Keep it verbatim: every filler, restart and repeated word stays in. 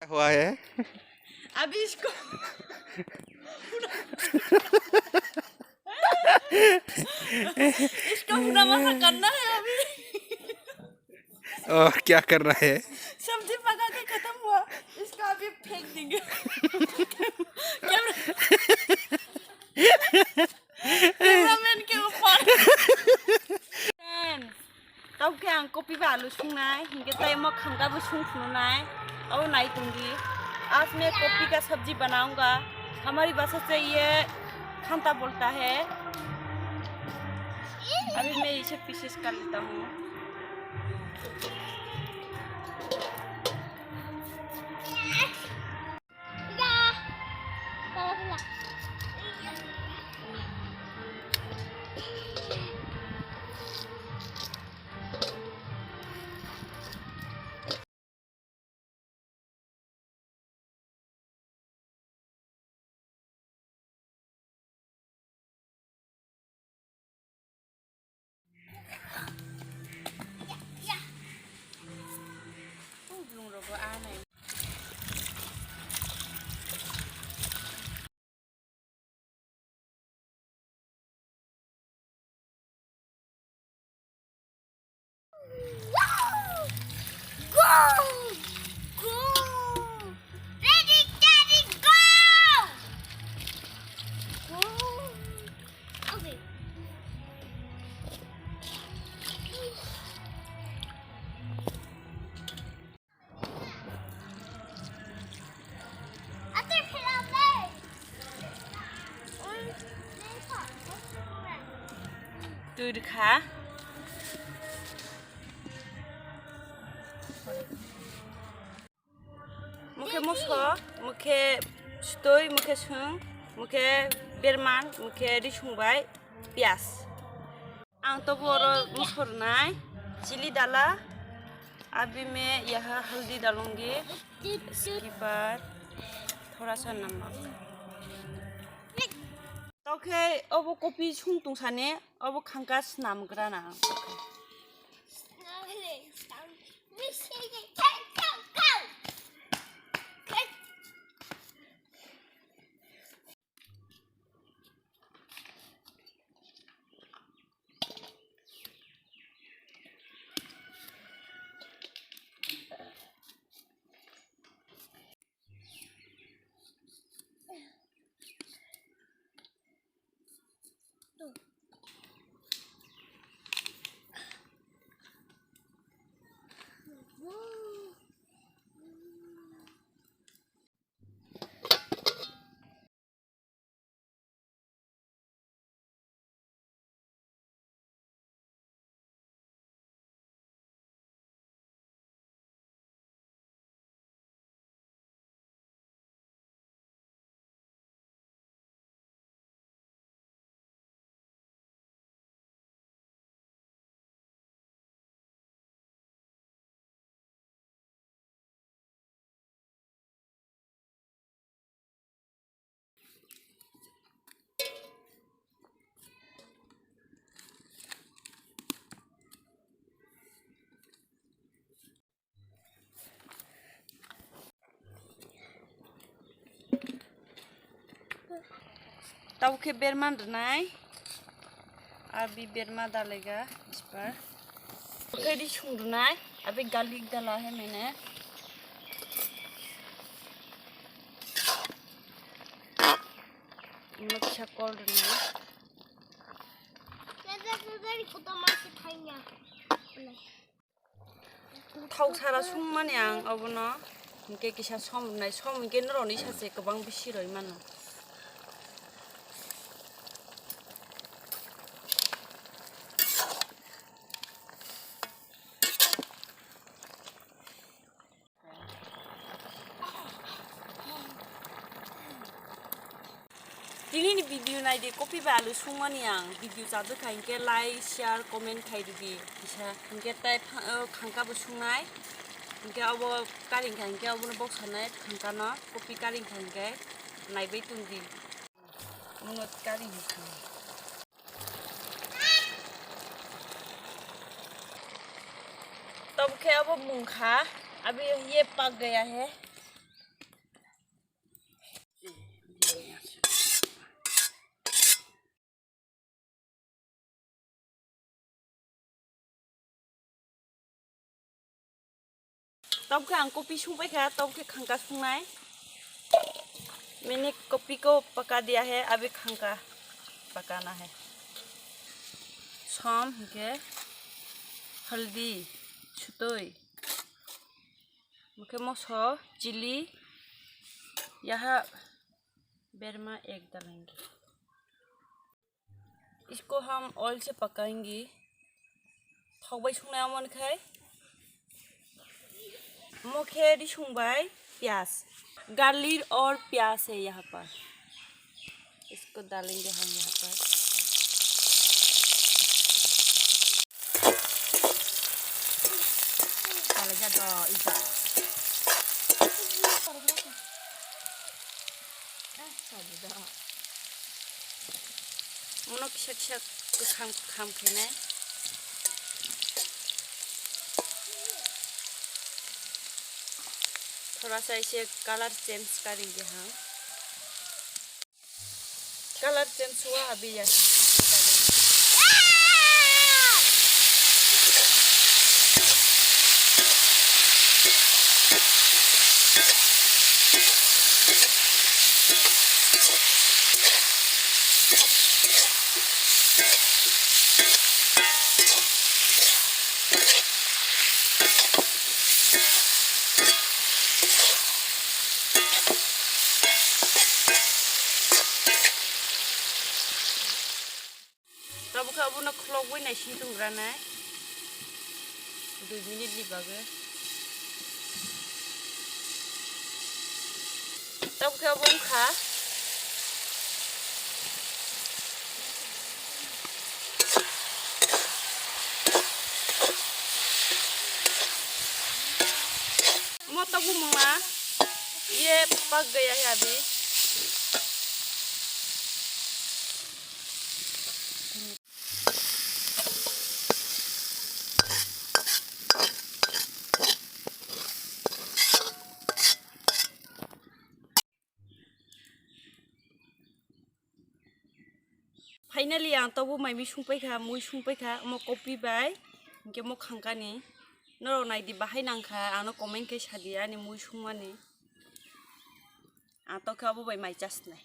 हुआ है? अभी इसको इसको पूरा मसा करना है अभी। ओह, क्या करना है? सब्जी पका के खत्म हुआ, इसको अभी फेंक देंगे। कैमरा कैमरामैन के ऊपर। Friends, tau khe ang kopi bai alu sungnai, hinkhe tei mo khangka bo sung phunuknai, abo nai tongdi. आज मैं कॉपी का सब्जी बनाऊंगा। हमारी भाषा से ये खंता बोलता है। अभी मैं इसे पीसेस कर लेता हूँ। Go! Go! Ready, steady, go! Go! Okay. Twi rwkha. Mokhe moso, mokhe sutoi, mokhe swng, mokhe berman, mokhe risung bai piyas. Ang tobo oro moso rwnai, chili dala, abhi main yaha haldi dalungi, iske baad thoda sa namak. Tokhe obo kopi sung tong sani, obo khangka snam grana ang tokhe. Tabuk khe berma rwnai, abi berma dalega isbar. Khe risung rwnai, abi garlic dala hai mene. Ino kisa kol rwnai. Thok sara sungmani ang obono, hinkhe kisa som rwnai, som hinkhe norokni sache kwbang bisi rwi mano. Tini ni video nai di, kopi bai alu sungmani ang. Video chajak kha hinkhe like, share, comment khai rwdi kisa. Hinkhe tai pha-, o khangka bo sungnai. Hinkhe obo karing kha hinkhe obono boksanai khangka no. Kopi karing kha hinkhe naibai tongdi. Omono karing kha. Tabuk khe obo mungkha, abhi ye pak gaya hai. Tabuk khe ang kopi sungpai kha, tabuk khe khangka sungnai. Mene kopi ko paka diya hai, abhi khangka pakana hai. Som hingke haldi, sutoi, mukhe moso, chili, yaha berma ek dalenge. इसको हम ऑयल से पकाएंगे। Thok bai sungnai amon khai. Mo khe ri sungbai piyaj. Garlic और प्याज है यहाँ पर। इसको डालेंगे हम यहाँ पर। Kala ja do ija. Mono kisa kisa kwkham kwkham khainai. थोड़ा सा इसे कलर चेंज करेंगे हम। कलर चेंज हुआ अभी यह। Tabuk khe abono khulokwi naising tong granai dui minute ni bagwi. Tabuk khe abo wngkha. Mo tabuk mungna ye pak gaya hai abi. Finally, ang tabuk mai mui sungpai kha, mui sungpai kha, omo kopi bai, hinkhe mo khangkani. Norok naidi bahai nangkha, ano comment khe sadi ani mui sungmani. Ang tokhe obo bai mai chasnai.